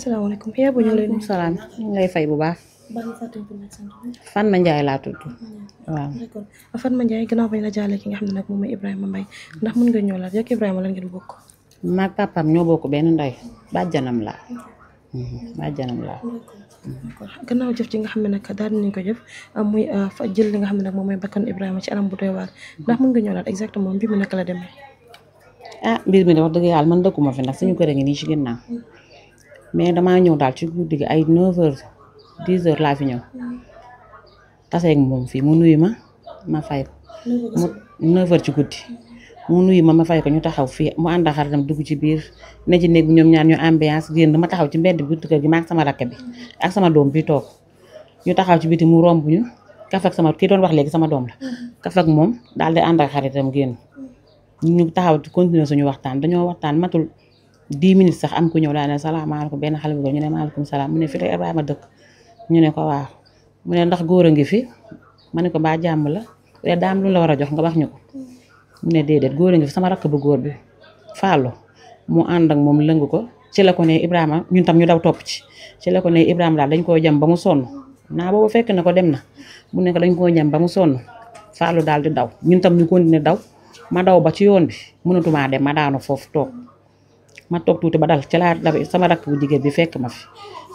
asalaamaaleykum yaa bu ñu leen salaam ñu ngi lay fay bu baax. Fatma Ndiaye laa tudd. waaw d'accord Fatma Ndiaye gannaaw bañ la jàllee ki nga xam ne nag moom mooy Ibrahima Mbaye ndax mën nga ñëw laat yak Ibrahima lan ngeen bokk. maag papaam ñoo bokk benn ndey bàjjanam laa. bàjjanam laa. d'accord gannaaw jëf ji nga xam ne nag daal dinañ ko jëf muy jël li nga xam ne nag moom mooy bakkan Ibrahima ci anam bu doy waar ndax mën nga ñëw laat exactement mbir mi naka la demee. mbir mi de wax dëgg yàlla man dëkkuma fi ndax suñu kër a ngi nii ci ginnaaw mais damaa ñëw daal ci guddi gi ay 9h 10h laa fi ñëw taseeg moom fii mu nuyu ma fay ko mu 9h ci guddi mu nuyu ma fay ko ñu taxaw fii mu ànd ak xaritam dugg ci biir ne ci néeg bi ñoom ñaar ñu ambiance génn ma taxaw ci mbedd bi buntu kër gi ma ak sama rakk bi ak sama doom bi toog ñu taxaw ci biti mu romb ñu kaf ak sama kii doon wax léegi sama doom la kaf ak moom daal di ànd ak xaritam génn ñu taxaw continuer suñu waxtaan dañoo waxtaan matul 10 minutes sax am ku ñëw daal ne salaamaaleykum benn xale bu góor ñu ne maaleykum salaam mu ne fi la Ibrahima dëkk ñu ne ko waaw mu ne ndax góor a ngi fi ma ne ko mbaa jàmm la te daam lu la war a jox nga wax ñu ko mu ne déedéet góor a ngi fi sama rakk bu góor bi Fallou mu ànd ak moom lëng ko ci la ko ne Ibrahima ñun tam ñu daw topp ci la ko ne Ibrahima daal dañ koo jam ba mu sonn naa boobu fekk na ko dem na mu ne ko dañ koo jam ba mu sonn Fallou daal di daw ñun tam ñu continuer daw ma daw ba ci yoon bi mënatumaa dem ma daanu foofu toog ma toog tuuti ba dal ci laa dawe sama rakk bu jigéen bi fekk ma fi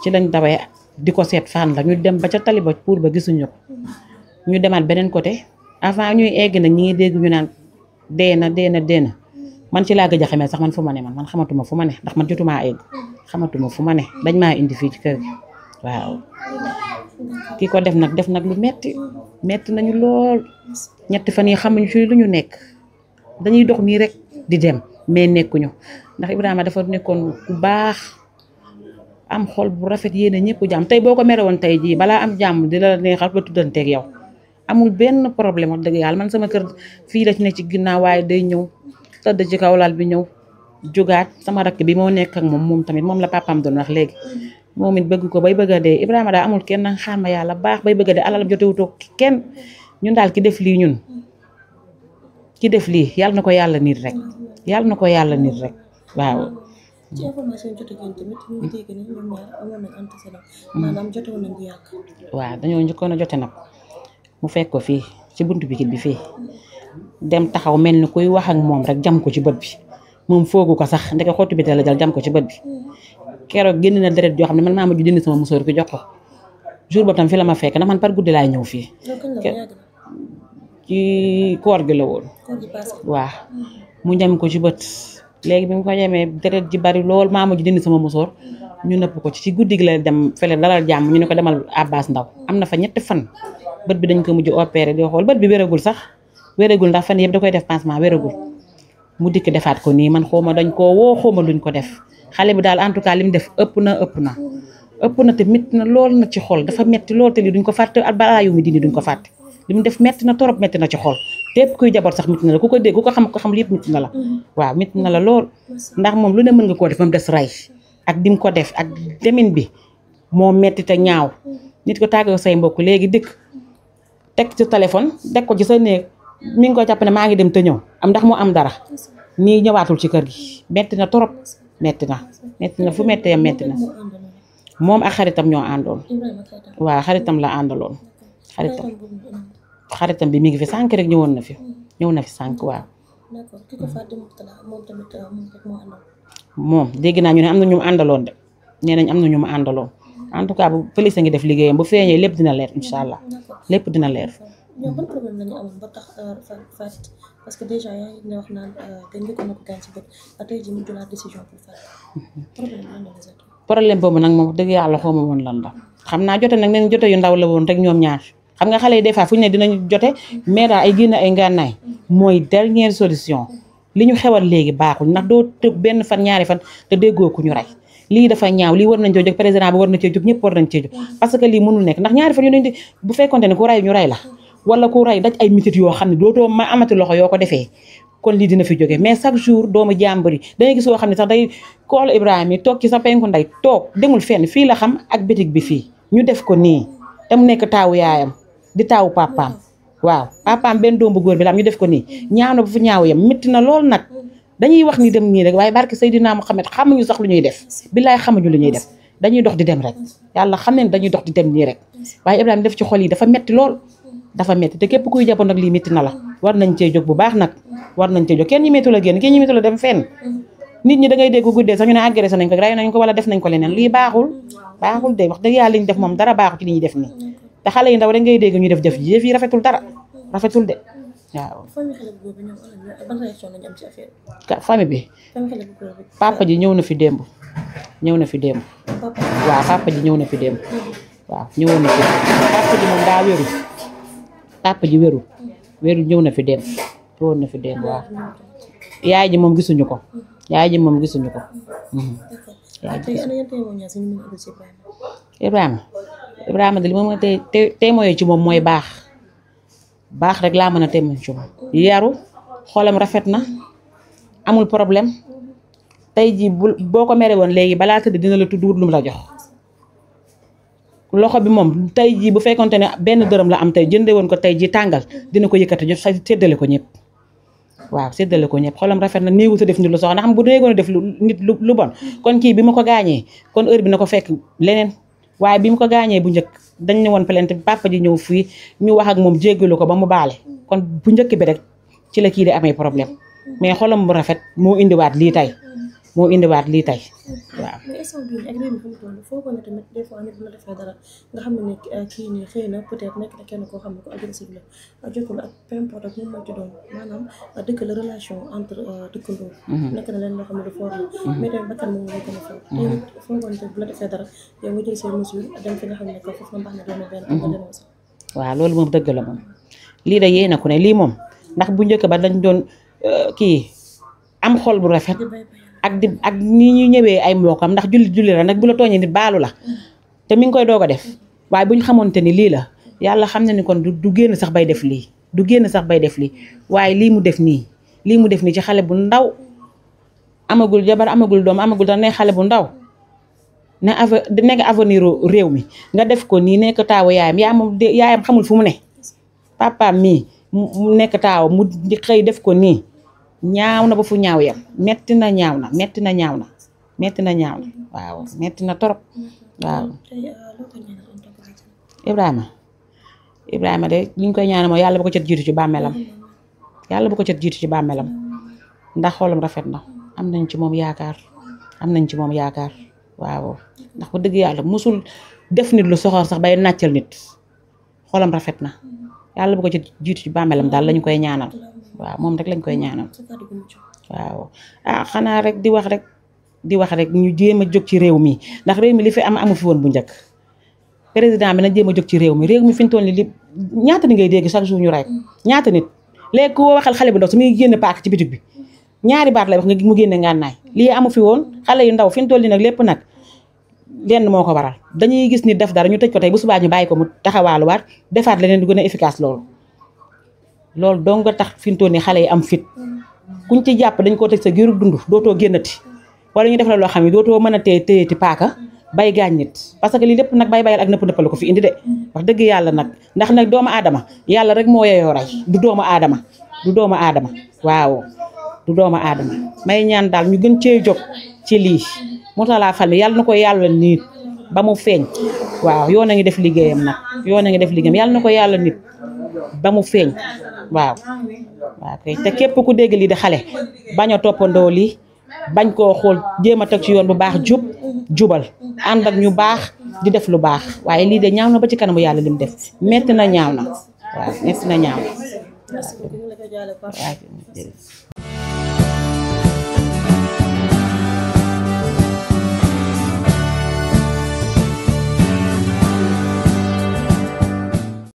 ci lañ dawee di ko seet fan la ñu dem ba ca tali ba pour ba gisuñu ko ñu demaat beneen côté avant ñuy egg nag ñi ngi dégg ñu naan dee na man ci laa gëj a xamee sax man fu ma ne man xamatuma fu ma ne ndax man jotumaa egg xamatuma fu ma ne dañ maa indi fii ci kër gi waaw ki ko def nag lu metti nañu lool ñetti fan yi xamuñu ci lu ñu nekk dañuy dox nii rek di dem mais nekkuñu ndax Ibrahima dafa nekkoon ku baax am xol bu rafet yéene ñëpp jàmm tey boo ko mere woon tey jii balaa am jàmm di la neexal ba tuddanteeg yow amul benn problème wax dëgg yàlla man sama kër fii la ci ne ci ginnaaw waaye day ñëw tëdd ci kaw lal bi ñëw jógaat sama rakk bi moo nekk ak moom tamit moom la papaam doon wax léegi moom it bëgg ko bay bëgg a dee Ibrahima daal amul kenn xaama yàlla baax bay bëgg a dee alalam jotewutoo kenn ñun daal ki def yàlla na ko yàlla nit rek waaw. ci information jot a tamit ñu ngi dégg ne ñoom ñaar amoon nañ antécédent maanaam jotoon nañ bu yàgg. waaw dañoo njëkkoon a jote nag mu fekk ko fii ci buntu bi fii dem taxaw mel ni kuy wax ak moom rek jam ko ci bët bi moom foogu ko sax ndeke xottu bi la jël jam ko ci bët bi keroog génn na deret joo xam ne man maa mujj dindi sama musóor ki jox ko jour boobu tam fi la ma fekk ndax man par guddi laay ñëw fii. ci koor gi la woon. waaw mu jam ko ci bët. léegi bi mu ko yemee deret ji bari lool maa mujj dindi sama musóor ñu nëpp ko ci guddi gi la dem fële dalal jàmm ñu ne ko demal Abbas Ndaw am na fa 2 fan bët bi dañ ko mujj opéré di xool bët bi wéragul ndax fan yëpp da koy def pansement wéragul mu dikk defaat ko nii man xawma dañ koo woo xawma luñ ko def xale bi daal en tout cas li mu def ëpp na te métti na lool na ci xol dafa metti lool te lii duñ ko fàtte balaa yu mi dindi duñ ko fàtte li mu def metti na torop metti na ci xol tépp kuy jaboot sax métti na la ku ko dégg ku ko xam lépp métti na la waaw métti na la lool ndax moom lu ne mën nga koo def ba mu des rey ak dim ko def ak demin bi moo metti te ñaaw nit ko tàggoo say mbokk léegi dikk teg ci téléphone teg ko ci sa néeg mi ngi ko jàpp ne maa ngi dem te ñëw am ndax moo am dara nii ñëwaatul ci kër gi metti na torop metti na fu mettee metti na moom ak xaritam ñoo àndoon waaw xaritam la àndaloon xaritam bi mi ngi fi sànq rek ñëw na fi sànq waaw. moom dégg naa ñu ne am na ñu mu àndaloon de nee nañ am na ñu mu àndaloon en tout cas bu police a ngi def liggéeyam bu feeñee lépp dina leer incha allah lépp dina leer. ñoom ban problème la ñu amoon ba tax Fatou parce que déjà yaa ngi wax naan dañ njëkkoon na ko gaañ ci bët ba tey jii mu jëlaat décision pour Fatou problème boobu nag moom dëgg yàlla xawma woon lan la xam naa jote nag neen jote yu ndaw la woon rek ñoom ñaar. xam nga xale yi des fois fu ñu ne dinañu jote mais daal ay génn ay ngànnaay mooy dernière solution li ñu xewal léegi baaxul ndax doo tëb benn fan 2 fan te déggoo ku ñu rey lii dafa ñaaw lii war nañ cee jóg président bi war na cee jóg ñëpp war nañ cee jóg parce que lii mënul nekk ndax 2 fan yu ne bu fekkonte ne ku rey ñu rey la wala ku rey daj ay mitit yoo xam ne dootoo ma amati loxo yoo ko defee kon lii dina fi jóge mais chaque jour doomu jàmbur yi dangay gis yoo xam ne sax day koolu Ibrahima yi toog ci sa penku ndey toog demul fenn fii la xam ak bitig bi fii ñu def ko nii te mu nekk taawu yaayam di taawu papaam waaw papaam benn doom bu góor bi la am ñu def ko nii ñaaw na bu fu ñaaw yam métti na lool nag dañuy wax ni dem nii rek waaye barke Seydina Muhammad xamuñu sax lu ñuy def billaay xamuñu lu ñuy def dañuy dox di dem rek yàlla xam ne dañuy dox di dem nii rek waaye Ibrahima def ci xol yi dafa metti lool dafa metti te képp kuy jàppoon nag lii metti na la war nañ cee jóg bu baax nag war nañ cee jóg kenn ñi metti la génn kenn ñi metti la dem fenn nit ñi da ngay dégg guddee sax ñu ne agressé nañ ko ray nañ ko wala def nañ ko leneen lii baaxul de wax dëgg yàlla li ñu def moom dara baaxu ci li ñuy def nii te xale yi ndaw da ngay dégg ñu def ji yëf yi rafetul dara rafetul de waaw. famille bi papa ji ñëw na fi démb waaw papa ji ñëw na fi démb waaw ñëwoon na fi papa ji moom daa wéru papa ji wéru ñëw na fi démb waaw yaay ji moom gisuñu ko yaay ji moom gisuñu ko Ibrahima de li ma mën a témoigner ci moom mooy baax rek laa mën a témoigner ci moom yaru xolam rafet na amul problème tey ji boo ko mere woon léegi balaa tëdd dina la tudd wut lu mu la jox loxo bi moom tey ji bu fekkonte ne benn dërëm la am tey jënde woon ko tey ji tàngal dina ko yëkkati jox séddale ko ñëpp waaw séddale ko ñëpp xolam rafet na néegu ta def nit lu soxla xam bu néegoon a def nit lu bon kon kii bi ma ko gaañee kon heure bi na ko fekk leneen waaye bi mu ko gaañee bu njëkk dañ ne woon plainte papa ji ñëw fii ñu wax ak moom jéggalu ko ba mu baale kon bu njëkk bi rek ci la kii di amee problème mais xolam bu rafet moo indiwaat lii tey waaw. mais instant bii ak réew mi fu mu toll foo ko ne tamit des fois nit bu la defee dara nga xam ne kii nii xëy na peut-être nekk na kenn koo xam ne ko agressif la jotul ak peu importe ak moom moo ci doon maanaam dëkk la relation entre dëkkandoo nekk na leen loo xam ne du fort la mais tamit bakkan moom moo gën a fort tey foo ko ne bu la defee dara yow nga jël say mesure dem fi nga xam ne ko foofu na mbaax na doon benn nga dénoncé waaw loolu moom dëgg la moom lii da yéena ku ne lii moom ndax bu njëkk ba dañ doon kii am xol bu rafet ak ni ñu ñëwee ay mbokkam ndax julli la nag bu la tooñee nit baalu la te mi ngi koy doog a def waaye bu ñu xamoonte ni lii la yàlla xam na ni kon du génn sax bay def lii waaye lii mu def nii ci xale bu ndaw amagul jabar amagul doom amagul dara ne xale bu ndaw ne nekk avenir réew mi nga def ko nii nekk taawu yaayam xamul fu mu ne papaam mii mu nekk taaw mu xëy def ko nii ñaaw na ba fu ñaaw yam metti na ñaaw na waaw metti na torop waaw. Ibrahima de li ñu koy ñaanal mooy yàlla bu ko cat jiitu ci bàmmeelam ndax xolam rafet na am nañ ci moom yaakaar waaw ndax bu dëgg yàlla musul def nit lu soxor sax bay nàccal nit xolam rafet na yàlla bu ko cat jiitu ci bàmmeelam daal lañu koy ñaanal waaw moom rek lañ koy ñaanal waaw xanaa rek di wax rek ñu jéem a jóg ci réew mi ndax réew mi li fi amu fi woon bu njëkk président bi na jéem a jóg ci réew mi fi ñu toll ni li ñaata ni ngay dégg chaque jour ñu rey ñaata nit léegi ku waxal xale bu ndaw su muy génn paak ci bitig bi ñaari baat lay wax nga mu génne ngànnaay lii amu fi woon xale yu ndaw fi ñu toll ni nag lépp nag lenn moo ko waral dañuy gis ni def dara ñu tëj ko tey bu subaa ñu bàyyi ko mu taxawaaluwaat defaat leneen du gën a efficace loolu dong nga tax fi mu toll nii xale yi am fit kuñ ci jàpp dañ koo tëj sa giiru dund dootoo génnati wala ñu def la loo xam ne dootoo mën a téyeti paaka bay gaañ nit parce que lii lépp nag bayal ak nëpp ko fi indi de wax dëgg yàlla nag ndax nag doomu aadama yàlla rek moo yeyoo rey du doomu aadama waaw du doomu aadama may ñaan daal ñu gën cee jóg ci lii Mourtalla Fall yàlla na ko yàlla nit ba mu feeñ waaw yoon a ngi def liggéeyam yàlla na ko yàlla nit ba mu feeñ waaw kay te képp ku dégg lii di xale bañ a toppandoo lii bañ koo xool jéem a teg ci yoon bu baax jubal ànd ak ñu baax di def lu baax waaye lii de ñaaw na ba ci kanamu yàlla lim def metti na ñaaw na waaw.